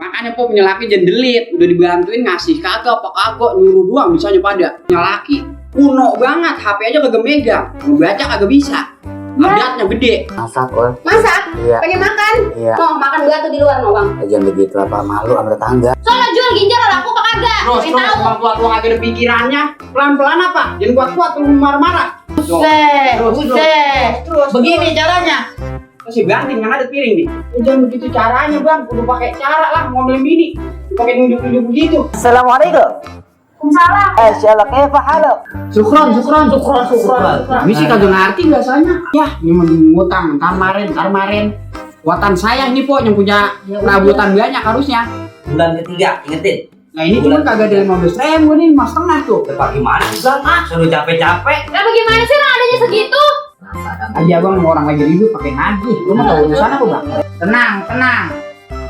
Makanya po punya laki jendelit, udah dibantuin ngasih kagak apa kagak, nyuruh doang misalnya pada punya laki. Kuno banget, HP aja kagak megang, ngebaca kagak bisa. Update-nya gede. Masak, Ol. Masak? Iya. Pengen makan? Iya. Mau makan batu di luar mau bang? Jangan begitu apa, malu sama tetangga. Soalnya jual ginjal laku apa kagak? Pengen tahu. Kalau tua-tua kagak ada pikirannya, pelan-pelan apa? Jangan kuat-kuat lu marah-marah. Terus. Begini caranya. Masih banting kan ada piring nih. Jangan begitu caranya bang, kudu pakai cara lah ngomelin bini. Pakai nunjuk-nunjuk begitu. Assalamualaikum. Waalaikumsalam. Syalak kaifa halak? Syukron. Ini sih kagak ngerti biasanya. Ya, ini mau ngutang kemarin. Buatan saya ini po yang punya perabotan banyak harusnya. Bulan ketiga, ingetin. Nah ini cuma kagak ada 15.000 nih, mas tengah tuh. Tepat gimana sih bang? Suruh capek-capek. Lah bagaimana sih orang adanya segitu? Aja bang, orang lagi ribut pakai nagih. Lu mau tahu urusan apa bang? Tenang.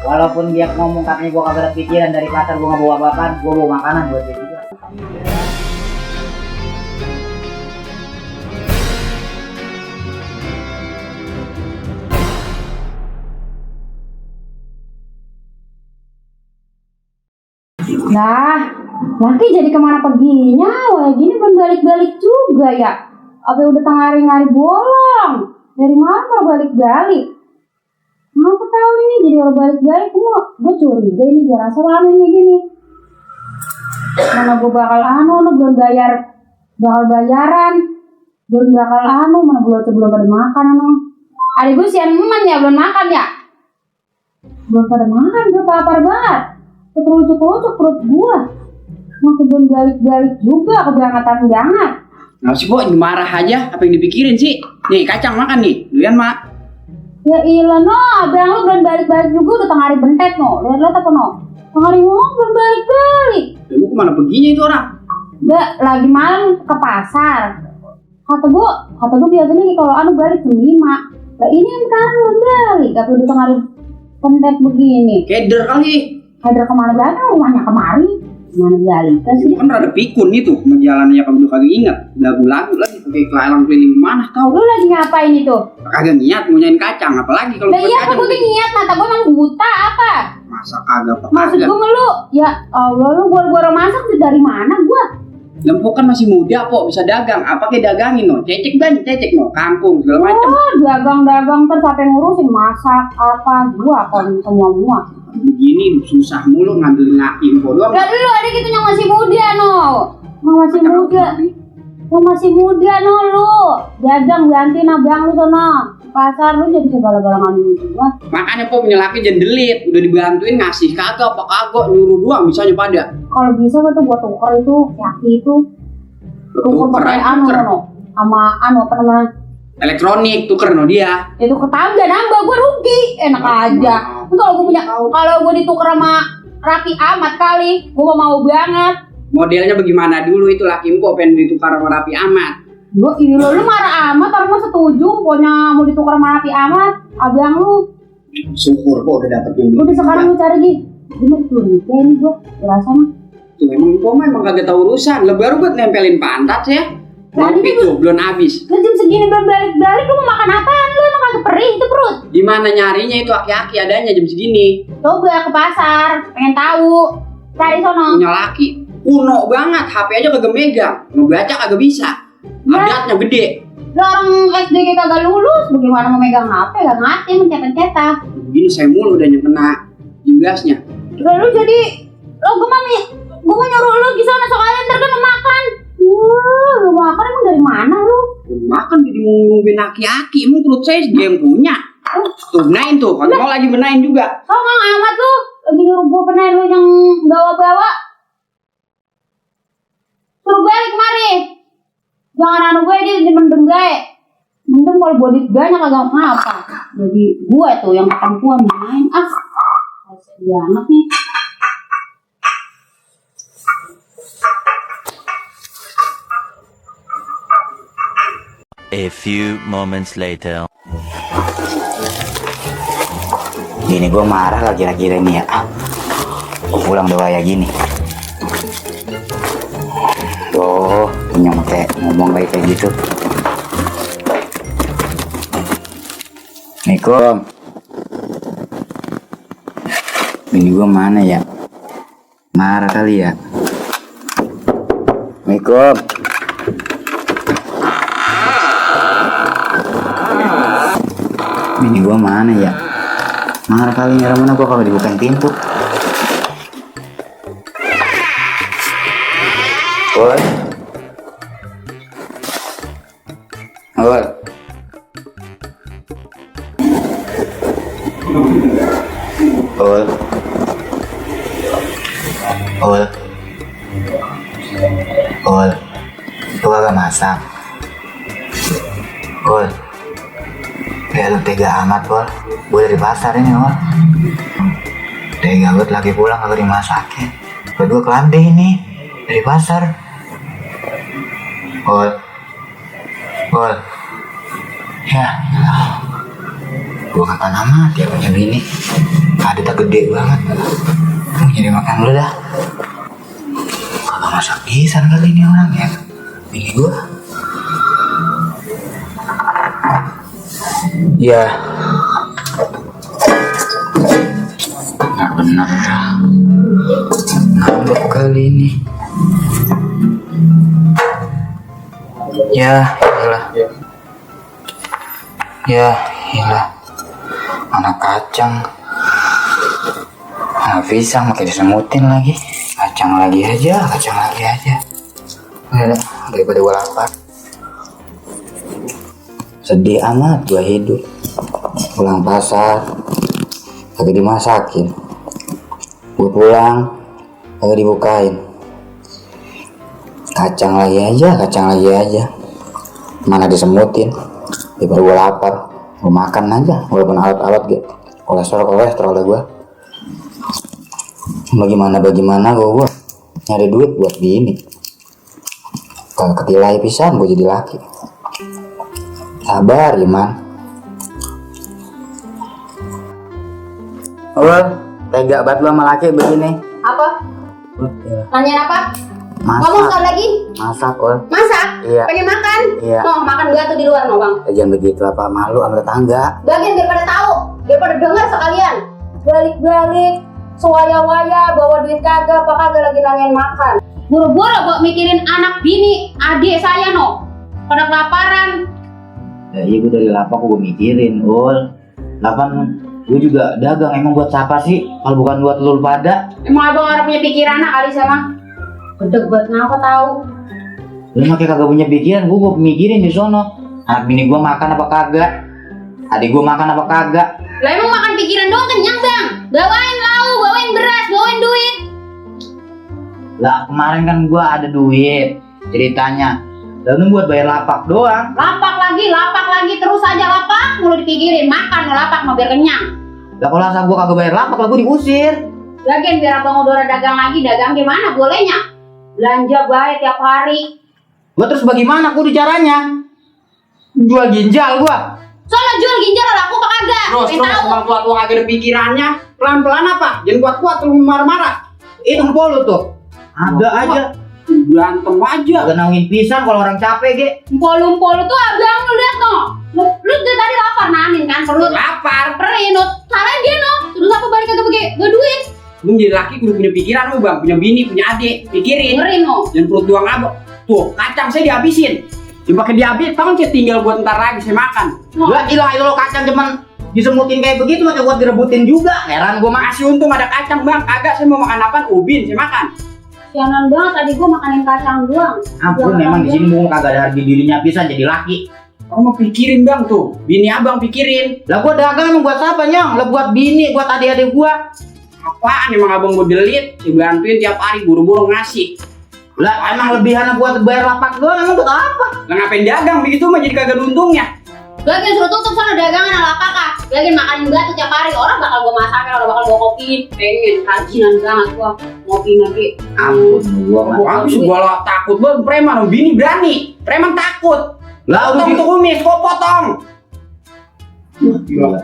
Walaupun dia ngomong katanya gua kagak ada pikiran, dari pasar gua nggak bawa apa-apaan, gua bawa makanan buat dia juga. Nah, laki jadi kemana perginya? Wah, gini belum balik-balik juga ya. Apa udah tengah hari-hari bolong? Dari mana balik-balik? Mau tahu ini jadi orang balik-balik, gue curiga ini gue rasa lama ini gini. Mana gue bakal belum bayaran, mana belum pada makan Adik gue sian ya belum makan ya. Belum pada makan, gue lapar banget. Kerucuk perut gua. Masih belum balik-balik juga keberangkatan banget. Nah sih po, marah aja. Apa yang dipikirin sih? Nih kacang makan nih, lihat mak. Ya ilah no, abang lu belum balik-balik juga udah tengah hari bentet no. Lihat apa no? Tengah hari belum balik-balik. Lu kemana perginya itu orang? Udah lagi malam ke pasar. Kata gua biasanya kalau balik jam 5. Lah ini kan belum balik, tapi udah tengah hari bentet begini. Keder kali. Hadir kemana belakang, rumahnya kemari. Mana balik sih? Kan rada pikun itu, jalannya kamu kagak inget. Lagu-lagu lagi pakai keliling mana tahu. Lu lagi ngapain itu? Kagak niat mau nyain kacang, apalagi kalau Lah buat iya, kacang. gue niat, mata gue emang buta apa? Masa kagak apa Maksud kagak. gue ngeluh, ya Allah lu gua masak tuh dari mana gua? Lempo kan masih muda po, bisa dagang. Apa kayak dagangin no? Cecek no, kangkung segala macam. Oh, dagang terus sampai ngurusin masak apa gua kon semua. Begini susah mulu ngambil info doang. Ya lu ada gitu yang masih muda no. Yang masih muda no lu. Dagang ganti nabang lu sono. Pasar lu jadi segala-gala ngambil gua. Makanya po punya laki jendelit, udah dibantuin ngasih kagak apa kagak, nyuruh doang misalnya pada. Kalau bisa tuh gua tuker itu kaki itu. Tuker pakai no. Sama apa namanya? Elektronik tuker no dia. Itu ketambah nambah gue rugi, enak aja. Kalau gue ditukar sama Rapi Amat kali, gue mau banget. Modelnya bagaimana dulu itu laki empo pengen ditukar sama Rapi Amat. Lu marah amat, orang mah setuju, pokoknya mau ditukar sama Rapi Amat, abang lu. Syukur kok udah dapet yang Udah sekarang lu cari gimana tuh ini gue rasa mah. Tuh emang empo emang kagak tahu urusan. Lah baru buat nempelin pantat ya. Tadi itu belum habis. Jam segini belum balik-balik, lu mau makan apaan? Lu emang kagak perih itu perut. Di mana nyarinya itu aki-aki adanya jam segini? Coba ke pasar, pengen tahu. Cari sono. Punya laki kuno banget, HP aja kagak megang, ngebaca kagak bisa. Update-nya gede. Lu orang SD kagak lulus, bagaimana mau megang HP? Gak ngerti mencetak-cetak. Begini saya mulu udah kena imbasnya. Lalu jadi gue mau nyuruh lu di sana soalnya ntar kan mau makan. Lu makan emang dari mana lu? Makan jadi nungguin aki-aki, emang perut saya dia yang punya. Tuh benain tuh, kalau mau lagi benain juga. Songong amat tuh, lagi nyuruh gue benain lu yang bawa-bawa. Suruh balik kemari. Jangan gue dia mendem gue. Mendem kalau bodit banyak kagak apa. Jadi gue tuh yang perempuan main. Banget nih. A few moments later. Gini gue marah lagi ini ya. Gue pulang doa ya gini. Tuh, punya mate ngomong kayak gitu. Assalamualaikum. Bini gua mana ya? Marah kali ya. Assalamualaikum. Bini gua mana ya? Marah kali ya, mana gua kalau dibukain pintu. Oi. Oi. Oi. Oi. Oi. Lu kagak masak. Oi. Ya lu tega amat, Ol. Gue dari pasar ini, Ol. Tega banget lagi pulang kagak dimasakin. Kedua kelambe ini dari pasar. Ol. Ol. Ya. Gue kapan amat ya punya bini. Ada tak gede banget. Mau jadi makan dulu dah. Kagak masak pisan kali ini orang ya. Bini gue. Ya. Nggak benar. Ngambek kali ini. Ya, iyalah. Ya, iyalah. Anak kacang. Anak pisang makin disemutin lagi. Kacang lagi aja. Udah, daripada gue lapar. Sedih amat gue hidup. Pulang pasar kagak dimasakin. Gue pulang kagak dibukain. Kacang lagi aja. Mana disemutin. Daripada gue lapar, gue makan aja walaupun alat-alat gitu. Kolesterol dah gue. Bagaimana gue nyari duit buat bini. Kalau ketilai pisan gue jadi laki. Sabar Iman. Tega banget lu sama laki begini. Apa? Nanyain apa? Ngomong sekali lagi. Masak, Ol. Masak? Iya. Pengen makan? Iya. No, makan dua tuh di luar, no bang. Jangan begitu apa, malu sama tetangga. Bagian daripada tahu, daripada dengar sekalian. Balik-balik, sewaya-waya, bawa duit kagak, apa kagak lagi nanyain makan. Buru-buru buat mikirin anak bini, adik saya no. Pada kelaparan. Ya iya, gue dari lapak gue mikirin, Ol. Lapan gue juga dagang, emang buat siapa sih? Kalau bukan buat lu pada. Emang abang orang punya pikiran kali sama. Gedeg banget ngapa tahu. Lu makanya kagak punya pikiran, gue mikirin di sono. Anak bini gue makan apa kagak? Adik gue makan apa kagak? Lah emang makan pikiran doang kenyang bang. Bawain lauk, bawain beras, bawain duit. Lah kemarin kan gue ada duit. Ceritanya lalu buat bayar lapak doang. Lapak lagi, terus aja lapak. Mulu dipikirin, makan lapak mau biar kenyang. Lah kalau asal gue kagak bayar lapak, lah gue diusir. Lagian biar abang Udora dagang lagi, dagang gimana bolehnya? Belanja baik tiap hari. Gue terus bagaimana kudu caranya? Jual ginjal gue. Soalnya jual ginjal laku apa kagak? Terus Pengen tahu. buat lu agak ada pikirannya. Pelan-pelan apa? Jangan kuat-kuat lu marah-marah. Itu polo tuh. Ada aja. Berantem aja. Agak naungin pisan kalau orang capek, Ge. Empol-empol tuh abang lu lihat no. Lu dari tadi lapar nanin kan perut. Lapar. Perih no. Salahin dia no. Terus apa balik kagak pakai gak duit? Lu jadi laki kudu punya pikiran lu bang. Punya bini, punya adik. Pikirin. Ngeri no. Jangan perut doang abang. Tuh kacang saya dihabisin. Dipakai dihabis, tahun saya tinggal buat ntar lagi saya makan. Lah ilah lo kacang cuman disemutin kayak begitu macam buat direbutin juga. Heran gua mah. Masih untung ada kacang bang. Kagak saya mau makan apaan? Ubin saya makan. Sianan banget tadi gua makanin kacang doang. Ampun, memang di sini mau kagak ada harga dirinya pisan jadi laki. Kamu mau pikirin bang tuh. Bini abang pikirin. Lah gua dagang emang buat siapa, Nyong? Lah buat bini, buat adik-adik gua. Apaan emang abang mau delit? Saya bantuin tiap hari buru-buru ngasih. Lah emang lebihan buat bayar lapak doang, emang buat apa? Lah ngapain dagang begitu mah jadi kagak ada untungnya. Lagian suruh tutup sana dagangan ala kakak. Lagian makanin batu tiap hari. Orang bakal gua masakin, orang bakal gua kopiin. Pengen rajinan banget gua ngopi nanti. Ampun, gua mah. Aku sih gua lah takut banget preman. Bini berani. Preman takut. Lah udah Potong gitu. tuh kumis, kok potong. Gila.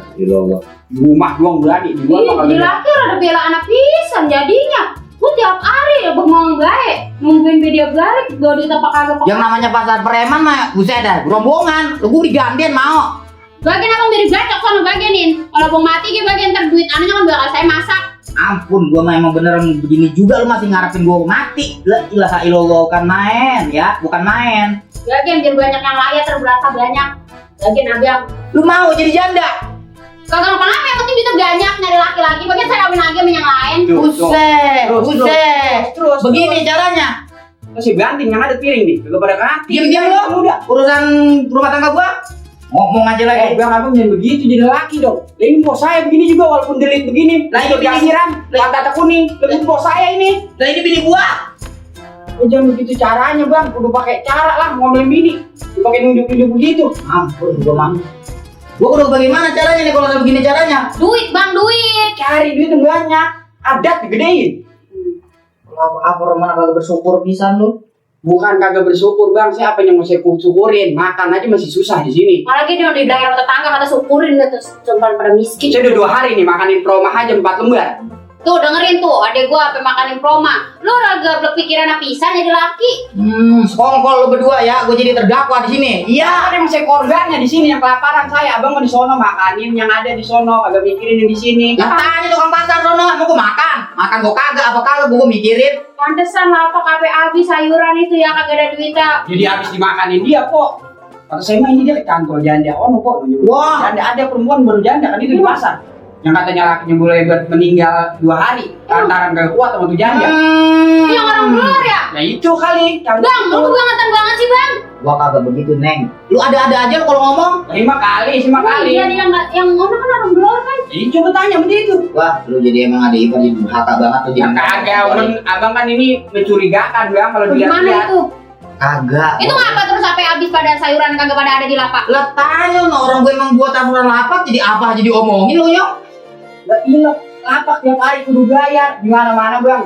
Rumah doang berani. Di luar Iya, bakal jadi ada. laki rada bela anak pisan jadinya. Gua tiap hari ya bengong baik. Nungguin dia balik, gua duit apa kagak pakai. Yang namanya pasar preman mah buset dah, rombongan. Lu gua digantian mau. Bagian abang dari bacok sana bagianin. Kalau abang mati ke bagian ntar duit anaknya kan bakal saya masak. Ampun, gua mah emang beneran begini juga lu masih ngarepin gua mati. La ilaha illallah, kan main ya, bukan main. Lagian biar banyak yang layak terberasa banyak. Lagian abang Lu mau jadi janda? kagak ngapa-ngapa, yang penting duitnya banyak, nyari laki-laki. Bagian saya kawin lagi sama yang lain. Buset, Terus, buset. terus. Begini caranya. Masih banting yang ada piring nih. Kagak pada ganti. Diam-diam lu. Udah. Urusan rumah tangga gua. Ngomong aja lagi. Bang abang jangan begitu jadi laki dong. Lah ini bos saya begini juga walaupun delit begini. Lah, ini Udah bini- pikiran, mata kuning. Lebih bos saya ini. Lah ini bini gua. Ya, jangan begitu caranya bang. Kudu pakai cara lah ngomelin bini. Pakai nunjuk-nunjuk begitu. Ampun, gua mah. Gua udah bagaimana caranya nih kalau udah begini caranya? Duit bang, duit. Cari duit yang banyak. Adat digedein. Apa mana kagak bersyukur pisan lu? Bukan kagak bersyukur bang. Siapa yang mau saya syukurin? Makan aja masih susah di sini. Apalagi dia di daerah tetangga kata syukurin dia terus cuma pada miskin. Saya udah 2 hari nih makanin promah aja 4 lembar. Tuh dengerin tuh, adek gua apa makanin proma. Lu raga berpikiran pisan jadi laki. Sekongkol lu berdua ya, gua jadi terdakwa di sini. Iya. Ada yang saya korbannya di sini yang kelaparan saya. Abang mau di sono makanin yang ada di sono, kagak mikirin yang di sini. Lah tanya tukang pasar sono, mau gua makan. Makan gua kagak, apa kagak gua mikirin. Pantesan lah apa kafe habis sayuran itu ya kagak ada duitnya. Jadi habis dimakanin dia kok. Kata saya mah ini dia kantol janda. Oh no kok. Wah. Janda ada perempuan baru janda kan itu di pasar. Yang katanya lakinya boleh meninggal 2 hari lantaran gak kuat sama tuh janda. Yang orang luar ya? Nah itu kali. Bang, lu kebangetan banget sih bang. Gua kagak begitu, Neng. Lu ada-ada aja lu kalau ngomong. 5 kali. Iya dia yang ngomong kan orang luar kan. Jadi coba tanya sama dia itu. Wah, lu jadi emang ada ibar jadi durhaka banget lu jadi. Kagak, abang kan ini mencurigakan bang kalau Gimana dilihat-lihat. itu? Kagak. Itu ngapa terus sampai habis pada sayuran kagak pada ada di lapak? Lah tanya no, orang gue emang buat taburan lapak jadi apa jadi omongin lu nyok. Lah iya, lapak tiap hari kudu bayar. Di mana-mana bang,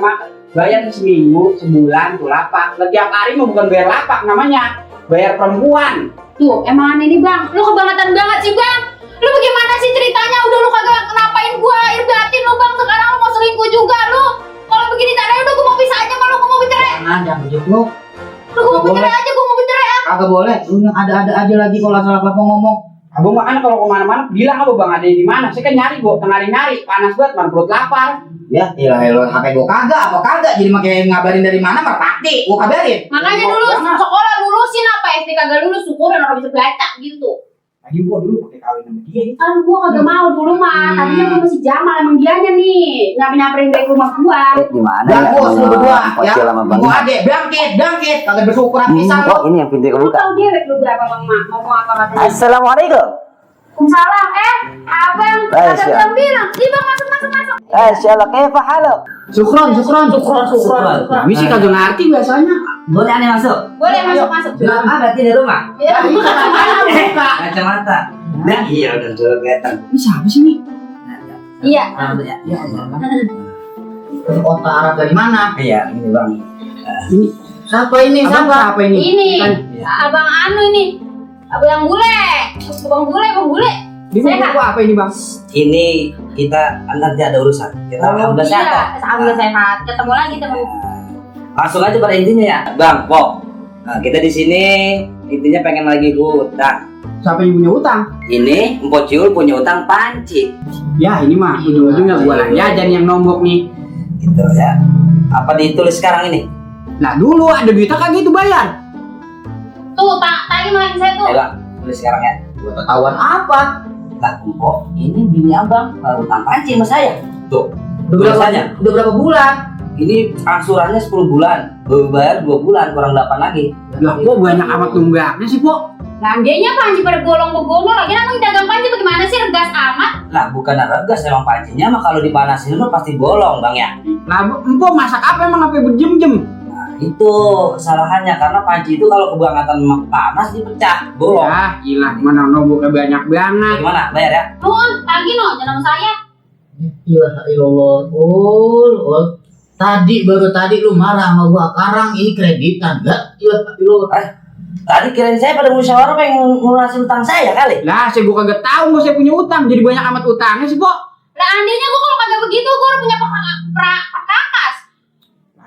bayar seminggu, sebulan tuh lapak. Lah tiap hari mah bukan bayar lapak namanya, bayar perempuan. Tuh, emang ini bang, lu kebangetan banget sih bang. Lu bagaimana sih ceritanya? Udah lu kagak kenapain gua irbatin lu bang. Sekarang lu mau selingkuh juga lu. Kalau begini caranya udah gua mau pisah aja kalau gua mau bercerai. Jangan begitu lu. Lu gua mau bercerai aja, gua mau bercerai ah. Kagak boleh. Lu yang ada-ada aja lagi kalau asal apa mau ngomong. Abang makan kalau kemana-mana bilang apa bang ada di mana? Saya kan nyari gua, nyari panas banget, mana perut lapar. Ya, ilah HP gua kagak apa kagak jadi makai ngabarin dari mana merpati. Gua kabarin. Makanya dulu sekolah lulusin apa SD kagak lulus syukurin orang bisa baca gitu. Lagi gua dulu pakai kawin sama dia. Kan gua kagak mau dulu mah. Tadinya gua masih jamal emang dianya nih. Nyamperin dari rumah gua. Gimana Dan ya? gua lu berdua ya. Kecil sama Bang. Gua adek bangkit. Kagak bersyukur pisan lu. Oh, ini yang pintu Lu kebuka. tau dia lu berapa bang mak? Ngomong apa katanya? Assalamualaikum. Waalaikumsalam. Abang Baik, ada bilang. Ih bang masuk. Syallah, kaifa haluk? Syukron. Kami sih kagak ngerti biasanya. Boleh aneh masuk? Boleh masuk. Bilang apa berarti di rumah? Ya. Kacamata. Nah iya udah sudah kelihatan. Ini siapa sih nih? Iya. Ya, ya, Kota Arab dari mana? iya ini bang. Ini Siapa ini? abang siapa ini? Ini abang anu ini. Abang yang bule. Bang bule. Di buku apa ini bang? Ini kita nanti ada urusan. Kita alhamdulillah sehat. Iya, alhamdulillah sehat. Ketemu lagi teman. Langsung aja pada intinya ya, bang. Pok. Nah, kita di sini intinya pengen lagi hutang. Siapa yang punya utang? Ini Empok Ciul punya utang panci. Ya ini mah ujung-ujungnya gua lagi jajan yang nombok nih. Gitu ya. Apa ditulis sekarang ini? Nah dulu ada duitnya kagak itu bayar. Tuh, tadi makin saya tuh. Ayo bang, tulis sekarang ya. Buat ketahuan apa? Lah Empok, ini bini abang utang panci sama saya. Tuh, tulisannya. Udah berapa bulan? Ini angsurannya 10 bulan. Baru bayar 2 bulan, kurang 8 lagi. Lah kok banyak amat tunggaknya sih Pok? Nah, dianya panci pada golong-golong lagi namanya dagang panci bagaimana sih regas amat? Lah bukan regas emang pancinya mah kalau dipanasin mah pasti bolong bang ya. Lah empok masak apa emang sampai berjem-jem? Nah itu kesalahannya karena panci itu kalau kebangetan panas dipecah bolong. Ya gila mana nomboknya banyak banget. Gimana bayar ya? Nuhun, lagi no, jangan sama saya. Ilaha illallah. Baru tadi lu marah sama gua. Sekarang ini kreditan. Enggak? Ilaha illallah. Tadi kirain saya pada musyawarah pengen ngurusin utang saya kali. Lah saya gua kagak tahu gua saya punya utang jadi banyak amat utangnya sih Pok. Lah andinya gua kalau kagak begitu gua udah punya perkakas.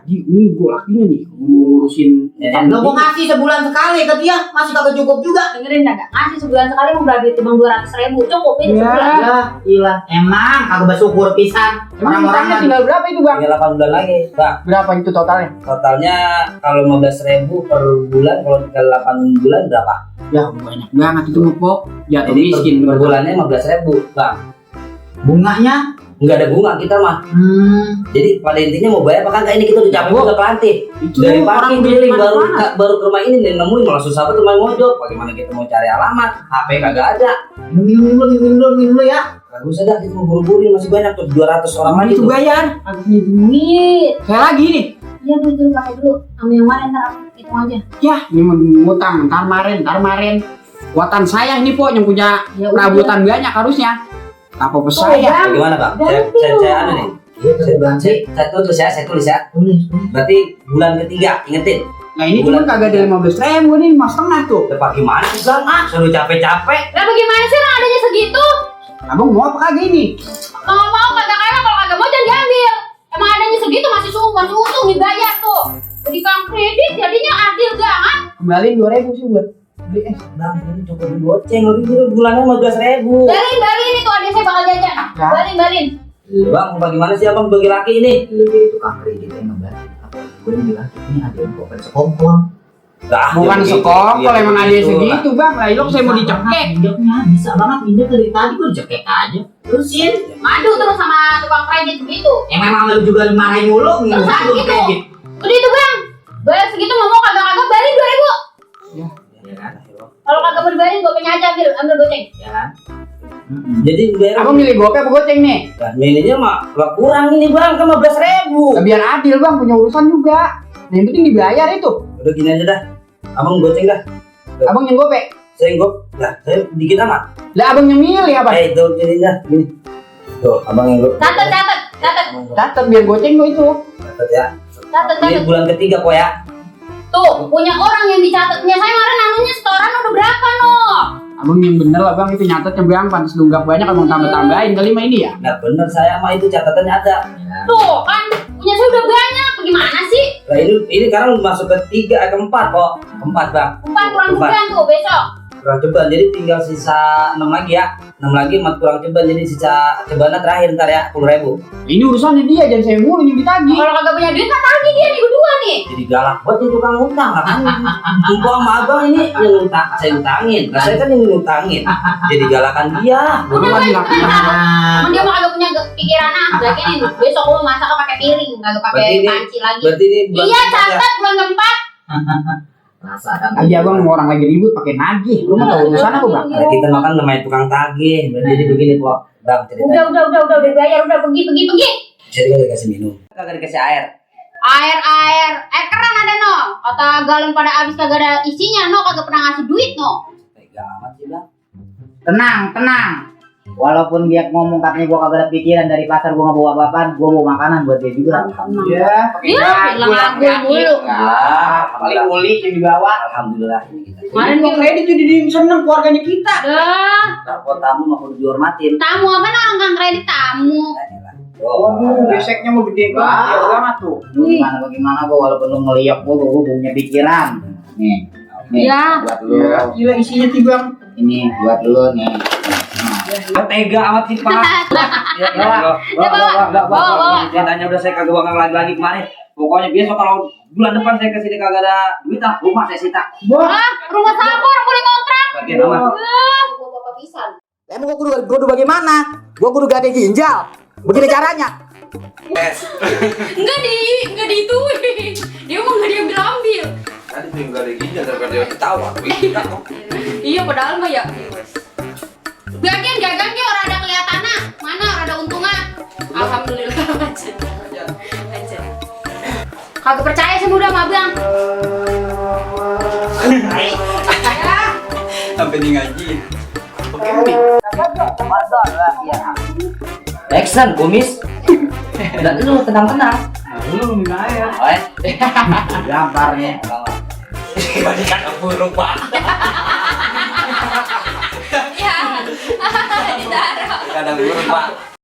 ini gue lakinya nih mau ngurusin Lo mau ngasih sebulan sekali ke dia masih kagak cukup juga. Dengerin kagak? Ngasih sebulan sekali mau berapa duit cuma 200.000 cukup ini Ya. sebulan. Ya, gila. Emang kagak bersyukur pisan. Emang Orang-orang utangnya tinggal berapa itu bang? Tinggal 8 bulan lagi, Bang. Berapa itu totalnya? Totalnya kalau 15.000 per bulan, kalau tinggal 8 bulan berapa? Ya banyak banget itu ngepok. Jatuh Jadi miskin per bulannya 15.000, Bang. bunganya. Nggak ada bunga kita mah. Jadi pada intinya mau bayar apa kagak ini kita udah capek Ya, juga pelantik. Itu Dari orang pagi udah keliling kemana-mana. baru ke rumah ini nih nemuin malah susah banget rumah mojok. Bagaimana kita mau cari alamat? HP kagak ada. Minum dulu ya. Kagak usah dah, kita mau buru-buru masih banyak tuh 200 orang lagi itu tuh. bayar. Aku punya duit. Saya lagi nih. Iya dulu pakai dulu. Sama yang mana ntar aku hitung aja. Ya ini mau ngutang ntar marin. Kuatan saya ini po yang punya Ya udah. perabotan banyak harusnya. Apa Oh, pesan saya? Bang. Bagaimana, Bang? Ganti Saya anu nih. Saya tulis ya. Berarti bulan ketiga, ingetin. Nah ini cuma kagak ada 15.000 nih, mas setengah tuh. Udah pagi mana sih, Bang? Suruh capek-capek. Lah bagaimana sih orang adanya segitu? Abang mau apa kagak ini? Kalau mau kagak kaya, kalau kagak mau jangan diambil. Emang adanya segitu masih untung dibayar tuh. Jadi kang kredit jadinya adil banget. Kembaliin 2.000 sih buat beli es. Bang, ini cukup goceng. Lu bulannya 15.000. Balin itu adanya saya bakal jajan. Ya. Balin. Bang, bagaimana sih abang bagi laki ini? Lu jadi tukang kredit yang ngebantu. Apa? Gue bilang ini ada yang bukan sekongkol. Nah, Bukan ya sekongkol begitu, emang ya ada begitu lah. segitu bang. Lah ilok saya mau dicekek. Indeknya bisa banget indek dari tadi gue dicekek aja. Terusin. Madu terus sama tukang kredit begitu. Ya memang lu juga dimarahin mulu Terus ngomong gitu. kredit. Udah itu bang. Bayar segitu mau kagak balin 2.000. Ya kan? Kalau kagak mau dibayarin gopenya aja ambil goceng. Ya kan? Jadi bayar. Abang milih gopay apa goceng nih? Nah, milihnya mah gak kurang ini bang, kan 15.000. Nah, biar adil bang, punya urusan juga. Nah, yang penting dibayar itu. Udah gini aja dah. Abang goceng dah. Abang yang gopay. Saya gop. Nah, saya dikit amat. Lah abang yang milih apa? Itu gini dah, gini. Tuh, abang yang gop. Catat. Abang gop. Catat biar goceng lo itu. Catat ya. Catat. Ini bulan ketiga po ya. Tuh, punya orang yang dicatatnya. Saya kemarin anunya setoran udah berapa no? Abang yang bener lah bang, itu nyatetnya bang. Pantes nunggak banyak abang tambah-tambahin kali mah ini ya. Nah bener saya mah itu catatannya ada. Tuh kan, punya saya udah banyak. Bagaimana sih? Nah ini sekarang masuk ke keempat kok. Keempat bang. 4 kurang Empat. sekian tuh besok. Kurang ceban, jadi tinggal sisa 6 lagi ya. 6 lagi 4 kurang ceban, jadi sisa cebannya terakhir ntar ya 10.000. Ini urusannya dia, jangan saya mulu yang ditagih. Kalau kagak punya duit mah tagih dia nih berdua nih. Jadi galak buat itu tukang utang kan. Empok sama abang ini yang utang, saya utangin. Nah saya kan yang ngutangin. Jadi galakan dia. Udah lagi lah. Emang dia mah kagak punya pikiran lagi nih. Besok lu masak pakai piring, kagak pakai Berarti ini- panci lagi. Berarti ini bulan Iya keempat ya. catat bulan keempat. Rasa kan. Aja abang mau orang lagi ribut pakai nagih. Lu mau tahu urusan apa bang? Nah, kita makan namanya tukang tagih. Jadi begini po, bang ceritanya. Udah bayar, udah pergi. Saya kan dikasih minum. Kagak dikasih air. Air keran ada no. Kata galon pada habis kagak ada isinya no, kagak pernah ngasih duit no. Tega amat sih bang. Tenang. Walaupun dia ngomong katanya gua kagak ada pikiran dari pasar gua nggak bawa apa-apaan, gua bawa makanan buat dia juga. Iya, pakai Iya, bilang aku mulu. Paling uli yang dibawa. Alhamdulillah ini kita. Kemarin Ini kredit jadi seneng keluarganya kita. Dah, Rapor tamu mah kudu dihormatin. tamu apa no orang kredit tamu. Waduh, beseknya mau gede banget ya banget tuh. Bagaimana gua walaupun lu ngeliat gua punya pikiran. Nih. Iya. Buat lu. Gila isinya tiga bang. Ini buat lu nih. Tega amat sih pak. Ya, bawa. Ceritanya udah saya kagak bakal lagi kemarin. Pokoknya besok kalau bulan depan saya kesini kagak ada duit ah, rumah saya sita. Ah, rumah siapa orang boleh kontrak? Bagian amat. Bapak pisan. Emang gua kudu bagaimana? Gua kudu gak ada ginjal. Begini caranya. Enggak diituin. Dia mah enggak diambil ambil. Tadi tuh nggak ada ginjal daripada dia ketawa. Iya padahal mah ya. Bagian gagang dia orang ada kelihatannya. Mana orang ada untungnya. Alhamdulillah aja. Kagak percaya sih udah sama Bang. Sampai di ngaji. Action, kumis. Dan lu tenang-tenang. Lu minta air. Oh, Gambarnya. Dibandingkan burung pak. Ya. Ditaruh. Kadang burung pak.